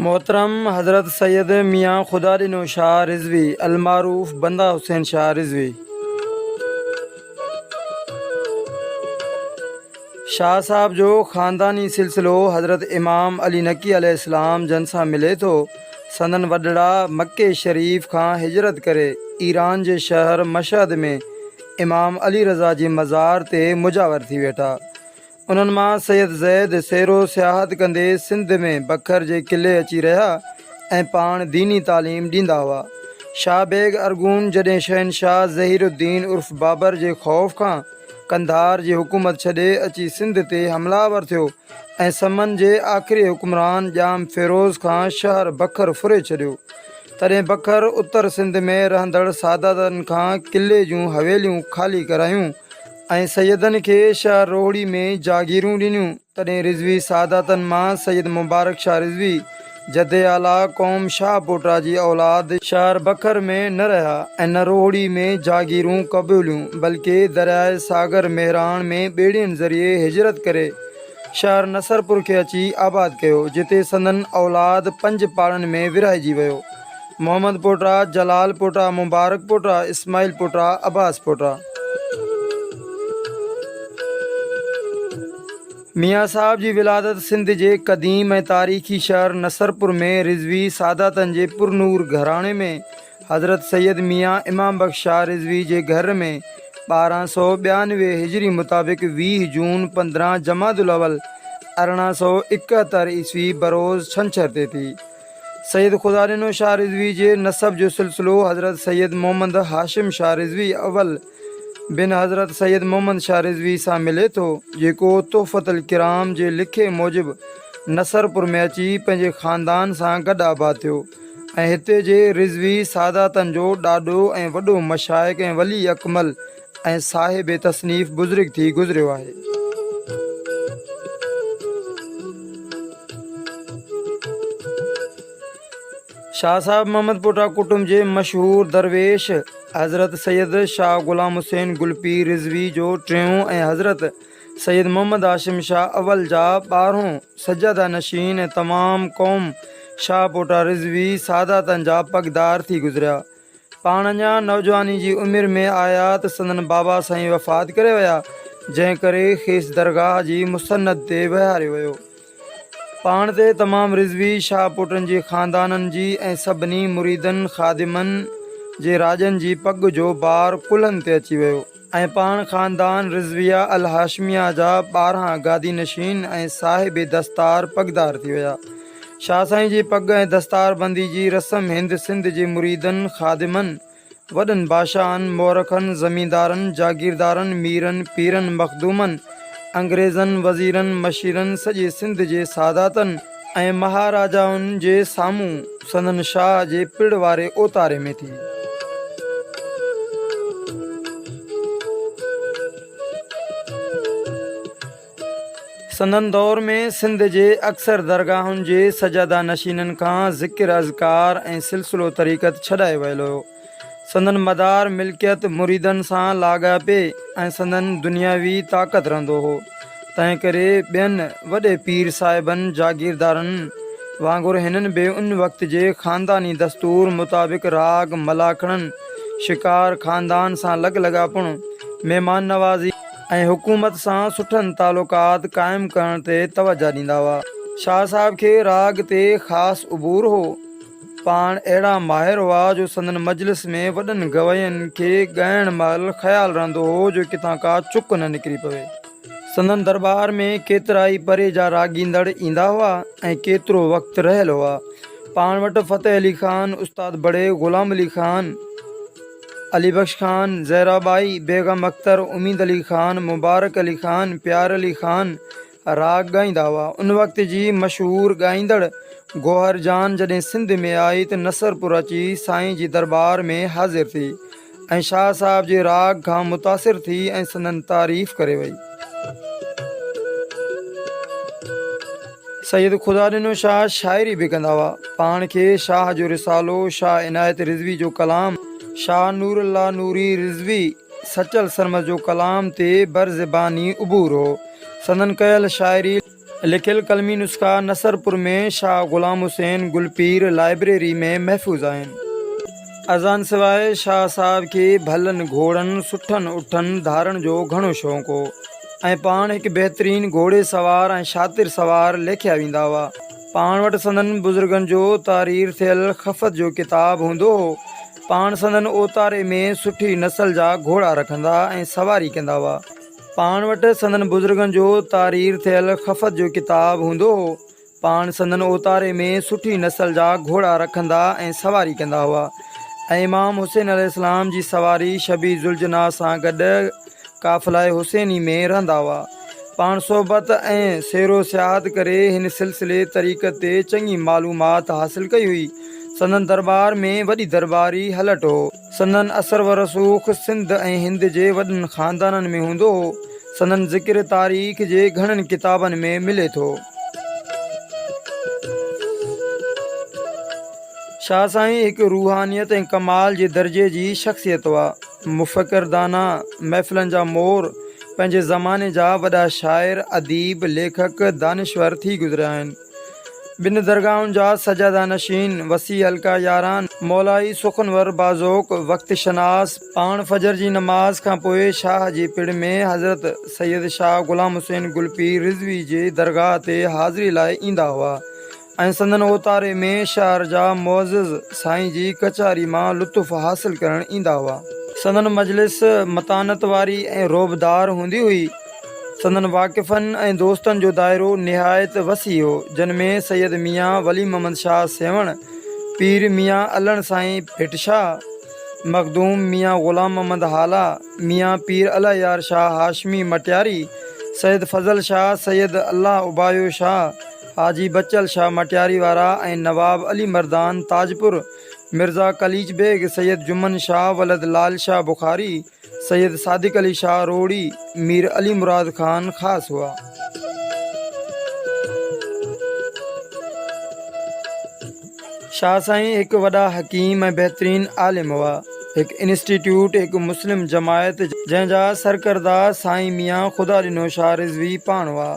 محترم حضرت سيد ميان خدا ڏنو شاهه رضوي المعروف بنده حسين شاهه رضوي. شاهه صاحب جو خانداني سلسلو حضرت امام علي نقي عليه السلام جن سان ملي ٿو. سندن وڏڙا مڪي شريف کان هجرت ڪري ايران جي شهر مشهد ۾ امام علي رضا جي مزار تي مجاور ٿي ويٺا. انهن مان سيد زيد سيرو سياحت ڪندي سنڌ ۾ بکر جي قلعي اچي رهيا ۽ پاڻ ديني تعليم ڏيندا هئا. شاهه بيگ ارغون جڏهن شهنشاهه ظهير الدين عرف بابر جي خوف کان قنڌار جي حڪومت ڇڏي اچي سنڌ تي حمله آور ٿيو ۽ سمن جي آخري حڪمران ڄام فيروز کان شهر بکر ڦري ڇڏيو تڏهن بکر اتر سنڌ ۾ رهندڙ ساداتن کان قلعي جون حويليون خالي ڪرايون ۽ سيدن کي شهر روهڙي ۾ جاگيرون ڏنيون، تڏهن رضوي ساداتن مان سيد مبارڪ شاهه رضوي، جد اعليٰ قوم شاهه پوٽا جي اولاد، شهر بکر ۾ نه رهيا ۽ نه روهڙي ۾ جاگيرون قبوليون، بلڪه درياء ساگر مهراڻ ۾ ٻيڙين ذريعي هجرت ڪري شهر نصرپور کي اچي آباد ڪيو، جتي سندن اولاد پنج پاڙن ۾ ورهائجي ويو. محمد پوٽا، جلال پوٽا، مبارڪ پوٽا، اسماعيل پوٽا، عباس پوٽا. ميان صاحب جي ولادت سنڌ جي قديم ۽ تاريخي شهر نصرپور ۾ رضوي ساداتن جي پرنور گهراڻي ۾ حضرت سيد ميان امام بخش شاهه رضوي جي گهر ۾ 1292 هجري مطابق 20 جون 15 جمادي الاول 1871 عيسوي بروز ڇنڇر تي ٿي. سيد خدا ڏنو شاهه رضوي جي نسب جو سلسلو حضرت سيد محمد هاشم شاهه رضوي اول بن حضرت سيد محمد شاهه رضوي سان ملي ٿو، جيڪو تحفة الڪرام جي لکي موجب نصرپور ۾ اچي پنهنجي خاندان سان گڏ آباد ٿيو ۽ هتي جي رضوي ساداتن جو ڏاڏو ۽ وڏو مشائخ ۽ ولي اڪمل ۽ صاحب تصنيف بزرگ ٿي گذريو آهي. شاهه صاحب محمد پوٽا ڪٽنب جي مشهور درويش حضرت سيد شاهه غلام حسين گلپير رضوي جو ٽيون ۽ حضرت سيد محمد هاشم شاهه اول جا ٻارهون سجاده نشين ۽ تمام قوم شاهه پوٽا رضوي ساداتن جا پڳدار ٿي گذريا. پاڻ اڃا نوجواني جي عمر ۾ آيا ته سندن بابا سائين وفات ڪري ويا، جنهن ڪري کيس درگاهه جي مسند تي ويهاريو ويو. پاڻ تي تمام رضوي شاهه پوٽن جي خاندانن جي ۽ سڀني مريدن، خادمن جي راڄن جي پڳ جو بار ڪلهن تي اچي ويو. ۽ پاڻ خاندان رضويه الهاشميه جا 12 گادي نشين ۽ صاحب دستار پڳدار ٿي ويا. شاهه سائين جي پڳ ۽ دستار بندي جي رسم هند سنڌ جي مريدن، خادمن، وڏن بادشاهن، مورخن، زميندارن، جاگيردارن، ميرن، پيرن، مخدومن، انگريزن، وزيرن، مشيرن، سڄي سنڌ جي ساداتن ۽ مهاراجائن جي سامهون سندن شاهه جي پڙ واري اوتاري ۾ ٿي. سندن دور ۾ سنڌ جي اڪثر درگاهن جي سجاده نشينن کان ذڪر اذڪار ۽ سلسلو طريقت ڇڏائي ويل هيو. سندن مدار ملڪيت مريدن سان لاڳاپي ۽ سندن دنياوي طاقت رهندو هو، تنهنڪري ٻين وڏي پير صاحبن جاگيردارن وانگر هنن به ان وقت جي خانداني دستور مطابق راڳ، ملاکڙن، شڪار، خاندان سان لڳ لاڳاپڻ، مهمان نوازي ۽ حڪومت سان سٺن تعلقات قائم ڪرڻ تي توجهه ڏيندا هئا. شاهه صاحب کي راڳ تي خاص عبور هو. پاڻ اهڙا ماهر هئا جو سندن مجلس ۾ وڏن گوين کي ڳائڻ مهل خيال رهندو هو جو ڪٿان ڪا چڪ نه نڪري پوي. سندن درٻار ۾ ڪيترائي پري جا راڳيندڙ ايندا هئا ۽ ڪيترو وقت رهيل هئا. پاڻ وٽ فتح علي خان، استاد بڙي غلام علي خان، علي بخش خان، زهرا ٻائي، بيگم اختر، اميد علي خان، مبارڪ علي خان، پيار علي خان، راڳ ڳائيندا هئا. ان وقت جي مشهور ڳائيندڙ گوهر جان جڏهن سنڌ ۾ آئي ته نصرپور اچي سائين جي درٻار ۾ حاضر ٿي ۽ شاهه صاحب جي راڳ کان متاثر ٿي ۽ سندن تعريف ڪري وئي. سيد خدا ڏنو شاهه شاعري به ڪندا هئا. پاڻ کي شاهه جو رسالو، شاهه عنايت رضوي جو ڪلام، شاهه نور الله نوري رضوي، سچل سرمست جو ڪلام تي برزباني عبور هو. سندن ڪيل شاعري لکيل قلمي نسخا نصرپور ۾ شاهه غلام حسين گل پير لائبريري ۾ محفوظ آهن. ازان سواء شاهه صاحب کي ڀلن گهوڙن، سٺن اٺن ڌارڻ جو گهڻو شوق هو ۽ پاڻ هڪ بهترين گهوڙي سوار ۽ شاطر سوار ليکيا ويندا هئا. پاڻ وٽ سندن بزرگن جو تحرير ٿيل خفت جو ڪتاب هوندو هو. پاڻ سندن اوتاري ۾ سٺي نسل جا گهوڙا رکندا ۽ سواري ڪندا هئا. پاڻ وٽ سندن بزرگن جو تحرير ٿيل خفت جو ڪتاب هوندو هو. پاڻ سندن اوتاري ۾ سٺي نسل جا گهوڙا رکندا ۽ سواري ڪندا هئا ۽ امام حسين عليه السلام جي سواري شبيهه ذوالجناح سان گڏ قافله حسيني ۾ رهندا هئا. پاڻ صحبت ۽ سير و سياحت ڪري هن سلسلي طريقت تي چڱي معلومات حاصل ڪئي هئي. سندن درٻار ۾ وڏي درٻاري هلٽ هو. سندن اثر و رسوخ سنڌ ۽ هند جي وڏن خاندانن ۾ هوندو هو. سندن ذڪر تاريخ جي گهڻن ڪتابن ۾ ملي ٿو. شاهه سائين هڪ روحانيت ۽ ڪمال جي درجي جي شخصيت هئا. مفڪر دانا، محفلن جا مور، پنهنجي زماني جا وڏا شاعر، اديب، ليکڪ، دانشور ٿي گذريا آهن. ٻن درگاهن جا سجاده نشين، وسيع حلقه ياران، مولائي سخنور باذوق، وقت شناس، پاڻ فجر جي نماز کان پوء شاهه جي پڙ ۾ حضرت سيد شاهه غلام حسين گل پير رضوي جي درگاهه تي حاضري لاء ايندا هئا. ۽ سندن اوتاري ۾ شهر جا معزز سائين جي ڪچهري مان لطف حاصل ڪرڻ ايندا هئا. سندن مجلس متانت واري ۽ رعبدار هوندي هئي. سندن واقفن ۽ دوستن جو دائرو نهايت وسيع هو، جن ۾ سيد ميان ولي محمد شاهه سيوهڻ، پير ميان علڻ سائين ڀٽ شاهه، مخدوم ميان غلام محمد هالا، ميان پير الهه يار شاهه هاشمي مٽياري، سيد فضل شاهه، سيد الله اوبايو شاهه، حاجي بچل شاهه مٽياري وارا ۽ نواب علي مردان تاجپور، مرزا قليچ بيگ، سيد جمن شاهه ولد لال شاهه بخاري، سيد صادق علي شاهه روهڙي، مير علي مراد خان خاص هئا. شاهه سائين هڪ وڏا حڪيم ۽ بهترين عالم هئا. هڪ انسٽيٽيوٽ، هڪ مسلم جماعت، جنهن جا سرڪرده سائين ميان خدا ڏنو شاهه رضوي پاڻ هئا.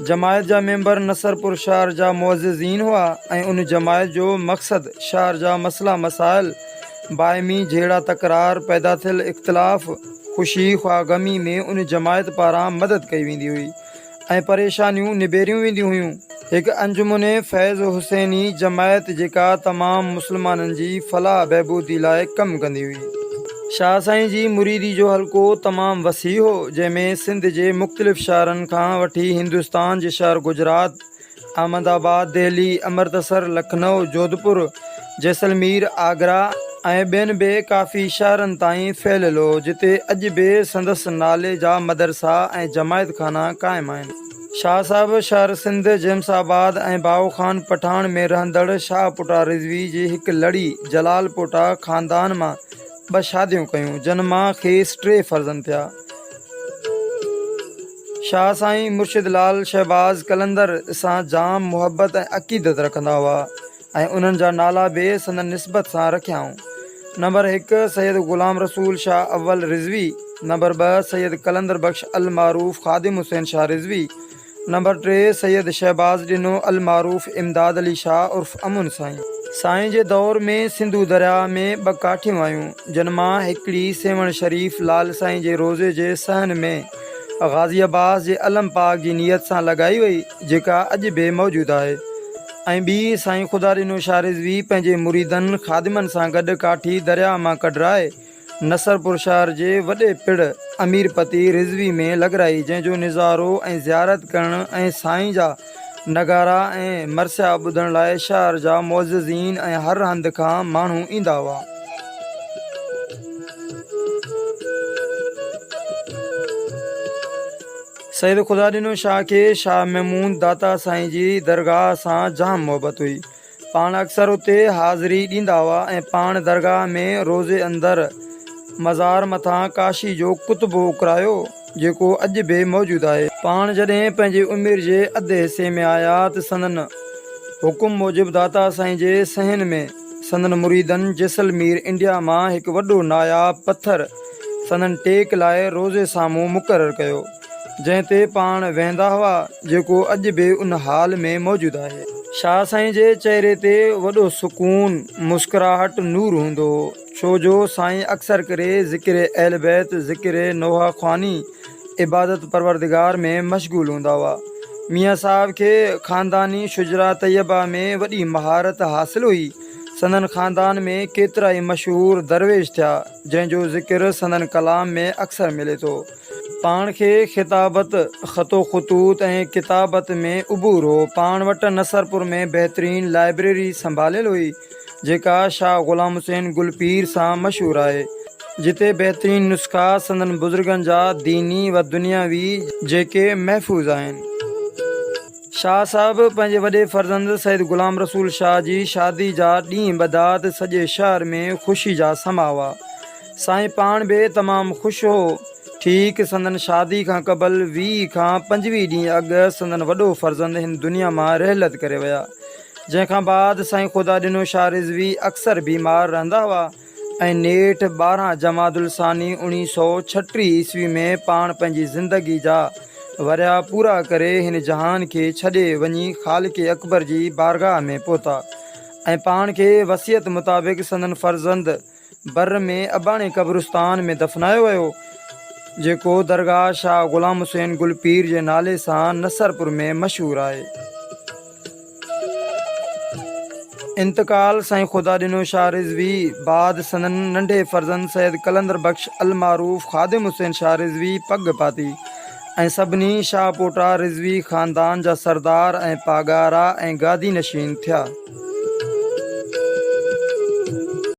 جماعت جا ميمبر نصرپور شهر جا معززين هئا ۽ ان جماعت جو مقصد شهر جا مسئلا مسائل، باهمي جهيڙا تڪرار، پيدا ٿيل اختلاف، خوشي خواه غمي ۾ ان جماعت پاران مدد ڪئي ويندي هئي ۽ پريشانيون نبيريون وينديون هيون. هڪ انجمن فيض حسيني جماعت جيڪا تمام مسلمانن جي فلاح بهبودي لاء ڪم ڪندي هئي. شاهه سائين جي مريدي جو حلقو تمام وسيع هو، جنهن ۾ سنڌ جي مختلف شهرن کان وٺي هندستان جي شهر گجرات، احمد آباد، دهلي، امرتسر، لکنؤ، جوڌپور، جيسلمير، آگرا ۽ ٻين به ڪافي شهرن تائين ڦهليل هو، جتي اڄ به سندس نالي جا مدرسا ۽ جماعت خانا قائم آهن. شاهه صاحب شهر سنڌ، جيمس آباد ۽ باهو خان پٺاڻ ۾ رهندڙ شاهه پوٽا رضوي جي هڪ لڙي جلال پوٽا خاندان مان ٻه شاديون ڪيون، جن مان کيس ٽي فرزند ٿيا. شاهه سائين مرشد لال شهباز قلندر سان جام محبت ۽ عقيدت رکندا هئا ۽ انهن جا نالا به سندن نسبت سان رکيائون. نمبر هڪ سيد غلام رسول شاهه اول رضوي، نمبر ٻه سيد قلندر بخش المعروف خادم حسين شاهه رضوي، نمبر ٽي سيد شهباز ڏنو المعروف امداد علي شاهه عرف امن سائين. سائين جي دور ۾ سنڌو درياهه ۾ ٻه ڪاٺيون آيون، جن مان هڪڙي سيوهڻ شريف لال سائين جي روضي جي صحن ۾ غازي عباس جي علم پاڪ جي نيت سان لڳائي وئي، جيڪا اڄ به موجود آهي ۽ ٻي سائين خدا ڏنو شاهه رضوي پنهنجي مريدن خادمن سان گڏ ڪاٺي درياهه مان ڪڍرائي نصرپور شهر جي وڏي پڙ امير پتي رضوي ۾ لڳرائي جنهن جو نظارو ۽ زيارت ڪرڻ ۽ سائين جا نغارا ۽ مرثيا ٻڌڻ لاء شهر جا معززين ۽ هر هنڌ کان ماڻهو ايندا هئا. سيد خدا ڏنو شاهه کي شاهه محمود داتا سائين جي درگاهه سان جام محبت هئي. پاڻ اڪثر اتي حاضري ڏيندا هئا ۽ پاڻ درگاهه ۾ روضي اندر مزار مٿان ڪاشي جو ڪتبو اڪرايو، جيڪو اڄ به موجود آهي. پاڻ جڏهن پنهنجي عمر جي اڌ حصي ۾ آيا ته سندن حڪم موجب داتا سائين جي صحن ۾ سندن مريدن جيسلمير انڊيا مان هڪ وڏو ناياب پٿر سندن ٽيڪ لاء روضي سامهون مقرر ڪيو. جنهن تي پاڻ ويهندا هئا، جيڪو اڄ به ان حال ۾ موجود آهي. شاهه سائين جي چهري تي وڏو سڪون، مسڪراهٽ، نور هوندو هو، ڇو جو سائين اڪثر ڪري ذڪر اهل بيت، ذڪر نوحه خواني، عبادت پروردگار ۾ مشغول هوندا هئا. ميان صاحب کي خانداني شجره طيبه ۾ وڏي مهارت حاصل هئي. سندن خاندان ۾ ڪيترائي مشهور درويش ٿيا، جنهن جو ذڪر سندن ڪلام ۾ اڪثر ملي ٿو. پاڻ کي خطابت، خط و خطوط ۽ ڪتابت ۾ عبور هو. پاڻ وٽ نصرپور ۾ بهترين لائبريري سنڀاليل هئي، جيڪا شاهه غلام حسين گل پير سان مشهور آهي، جتي بهترين نسخا سندن بزرگن جا ديني و دنيوي جيڪي محفوظ آهن. شاهه صاحب پنهنجي وڏي فرزند سيد غلام رسول شاهه جي شادي جا ڏينهن ٻڌا ته سڄي شهر ۾ خوشي جا سما هئا. سائين پاڻ به تمام خوش هو. ٺيڪ سندن شادي کان قبل 20 کان 25 ڏينهن اڳ سندن وڏو فرزند هن دنيا مان رحلت ڪري ويا. جنهن کان بعد سائين خدا ڏنو شاهه رضوي اڪثر بيمار رهندا هئا. ۽ نيٺ 12 جمادي الثاني 1936 عيسوي ۾ پاڻ پنهنجي زندگي جا ورهيا پورا ڪري هن جهان کي ڇڏي وڃي خالق اڪبر جي بارگاهه ۾ پهتا ۽ پاڻ کي وصيت مطابق سندن فرزند بر ۾ اباڻي قبرستان ۾ دفنايو ويو جيڪو درگاهه شاهه غلام حسين گل پير جي نالي سان نصرپور ۾ مشهور آهي. انتقال سائين خدا ڏنو شاهه رضوي بعد سندن ننڍي فرزند سيد قلندر بخش المعروف خادم حسين شاهه رضوي پڳ پاتي ۽ سڀني شاهه پوٽا رضوي خاندان جا سردار ۽ پاڳارا ۽ گادي نشين ٿيا.